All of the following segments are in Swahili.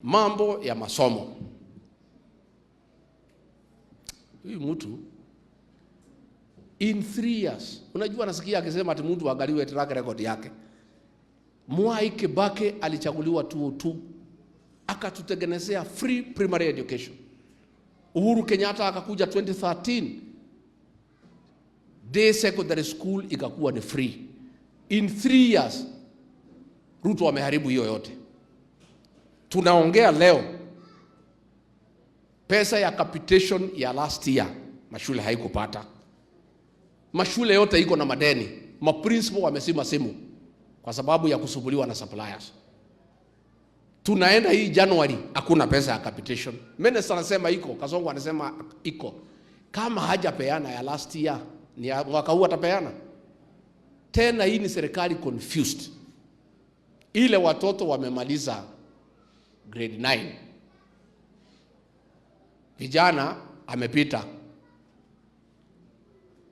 Mambo ya masomo, huyu mtu in 3 years, unajua nasikia akisema ati mtu angaliwe track record yake. Mwai Kibaki alichaguliwa 2002 akatutengenezea free primary education. Uhuru Kenyatta akakuja 2013, day secondary school ikakuwa ni free. In 3 years Ruto ameharibu hiyo yote. Tunaongea leo, pesa ya capitation ya last year mashule haikupata. Mashule yote iko na madeni, maprincipal wamesima simu kwa sababu ya kusumbuliwa na suppliers. Tunaenda hii January hakuna pesa ya capitation. Minister anasema iko, Kasongo anasema iko. Kama hajapeana ya last year, ni ya mwaka huu atapeana? Tena hii ni serikali confused. Ile watoto wamemaliza grade 9. Vijana amepita,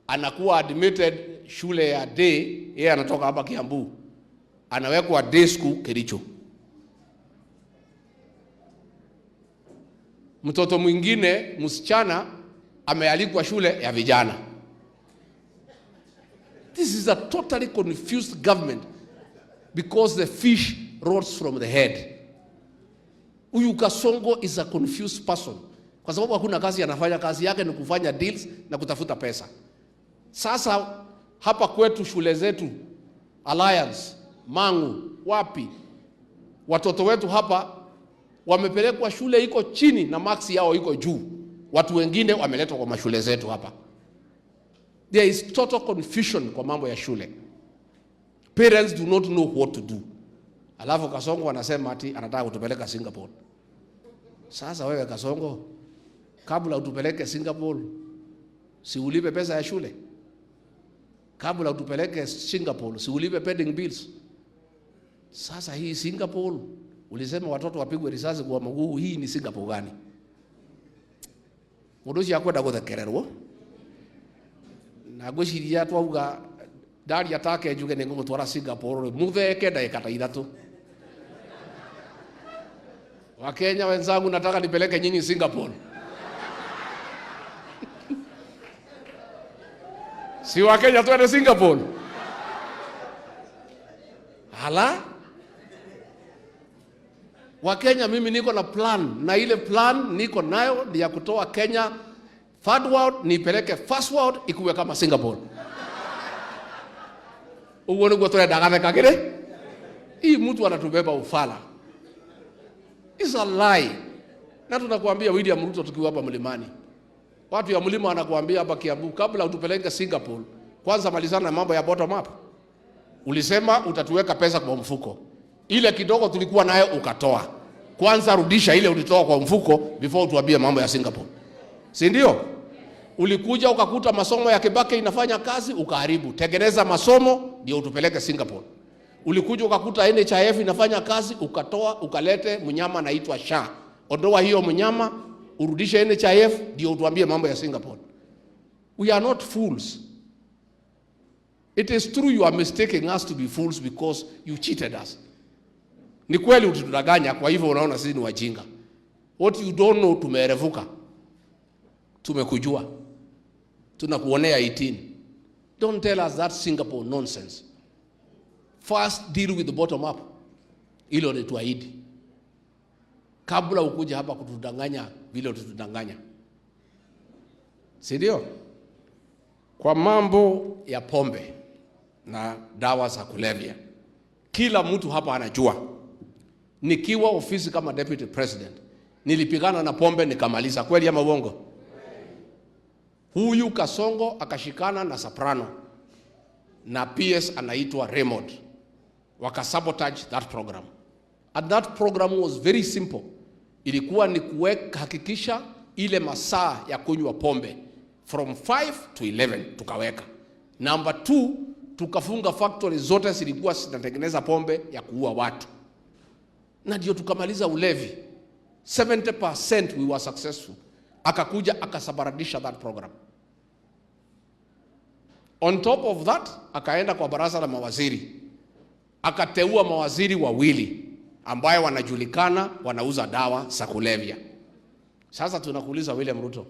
anakuwa admitted shule ya day, yeye anatoka hapa Kiambu, anawekwa day school Kericho. Mtoto mwingine msichana amealikwa shule ya vijana. This is a totally confused government because the fish rots from the head. Huyu Kasongo is a confused person kwa sababu hakuna kazi anafanya, kazi yake ni kufanya deals na kutafuta pesa. Sasa hapa kwetu shule zetu Alliance, Mangu, wapi, watoto wetu hapa wamepelekwa shule iko chini na marks yao iko juu. Watu wengine wameletwa kwa mashule zetu hapa. There is total confusion kwa mambo ya shule. Parents do not know what to do. Alafu Kasongo anasema ati anataka kutupeleka Singapore. Sasa wewe Kasongo, kabla utupeleke Singapore, si ulipe pesa ya shule? Kabla utupeleke Singapore, si ulipe pending bills? Sasa hii Singapore ulisema watoto wapigwe risasi kwa mguu, hii ni Singapore gani? Mundu ucio akwenda guthekererwo na ngwiciria twauga ndaria take njuge nĩ ngũmũtwara Singapore mutheke ndagĩka ta ithatũ. Wakenya wenzangu, nataka nipeleke nyinyi Singapore. Si Wakenya twende Singapore? Hala? Wakenya, mimi niko na plan, na ile plan niko nayo ni ya kutoa Kenya third world nipeleke first world ikuwe kama Singapore. Uguo niguo turenda gathekagire. Hii mtu anatubeba ufala. It's a lie. Na tunakuambia William Ruto tukiwa hapa mlimani. Watu ya mlima wanakuambia hapa Kiambu, kabla utupeleke Singapore, kwanza malizana na mambo ya bottom up. Ulisema utatuweka pesa kwa mfuko. Ile kidogo tulikuwa nayo ukatoa. Kwanza rudisha ile ulitoa kwa mfuko before utuambie mambo ya Singapore. Si ndio? Ulikuja ukakuta masomo ya Kibaki inafanya kazi ukaharibu. Tengeneza masomo ndio utupeleke Singapore. Ulikuja ukakuta NHIF inafanya kazi ukatoa, ukalete mnyama anaitwa SHA. Ondoa hiyo mnyama, urudishe NHIF ndio utuambie mambo ya Singapore. We are not fools. It is true you are mistaking us to be fools because you cheated us. Ni kweli ulitudanganya, kwa hivyo unaona sisi ni wajinga. What you don't know, tumeerevuka. Tumekujua. Tunakuonea 18. Don't tell us that Singapore nonsense. First deal with the bottom up. Hilo ni tuahidi. Kabla ukuja hapa kutudanganya vile utudanganya. Si ndio? Kwa mambo ya pombe na dawa za kulevya, kila mtu hapa anajua. Nikiwa ofisi kama deputy president, nilipigana na pombe nikamaliza. Kweli ama uongo? Huyu Kasongo akashikana na Soprano na PS anaitwa Raymond, wakasabotage that program. And that program was very simple. Ilikuwa ni kuweka hakikisha ile masaa ya kunywa pombe from 5 to 11 tukaweka. Number 2, tukafunga factory zote zilikuwa zinatengeneza pombe ya kuua watu. Na ndio tukamaliza ulevi. 70% we were successful. Akakuja akasabaradisha that program. On top of that, akaenda kwa baraza la mawaziri. Akateua mawaziri wawili. ambayo wanajulikana wanauza dawa za kulevya. Sasa tunakuuliza William Ruto,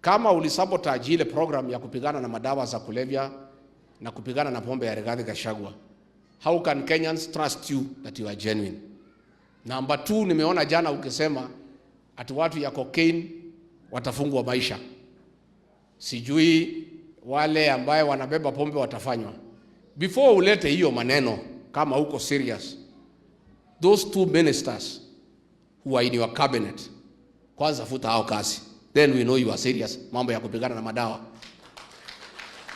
kama ulisabotage ile program ya kupigana na madawa za kulevya na kupigana na pombe ya Rigathi Gachagua, how can Kenyans trust you that you are genuine? Number two, nimeona jana ukisema ati watu ya cocaine watafungwa maisha, sijui wale ambaye wanabeba pombe watafanywa. Before ulete hiyo maneno, kama uko serious, those two ministers who are in your cabinet, kwanza futa hao kazi, then we know you are serious mambo ya kupigana na madawa,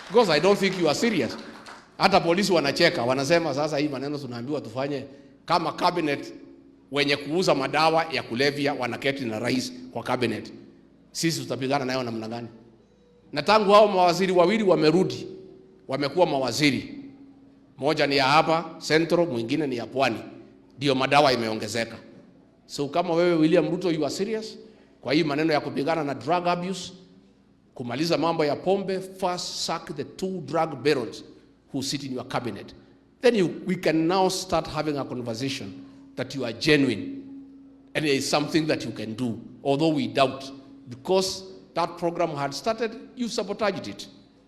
because I don't think you are serious. Hata polisi wanacheka, wanasema sasa hii maneno tunaambiwa tufanye kama cabinet, wenye kuuza madawa ya kulevya wanaketi na rais kwa cabinet, sisi tutapigana nayo namna gani? Na tangu hao mawaziri wawili wamerudi, wamekuwa mawaziri, moja ni ya hapa Central, mwingine ni ya Pwani, ndio madawa imeongezeka. So kama wewe William Ruto you are serious kwa hii maneno ya kupigana na drug abuse, kumaliza mambo ya pombe, first sack the two drug barons who sit in your cabinet. Then we can now start having a conversation that you are genuine and there is something that you can do, although we doubt, because that program had started, you sabotaged it.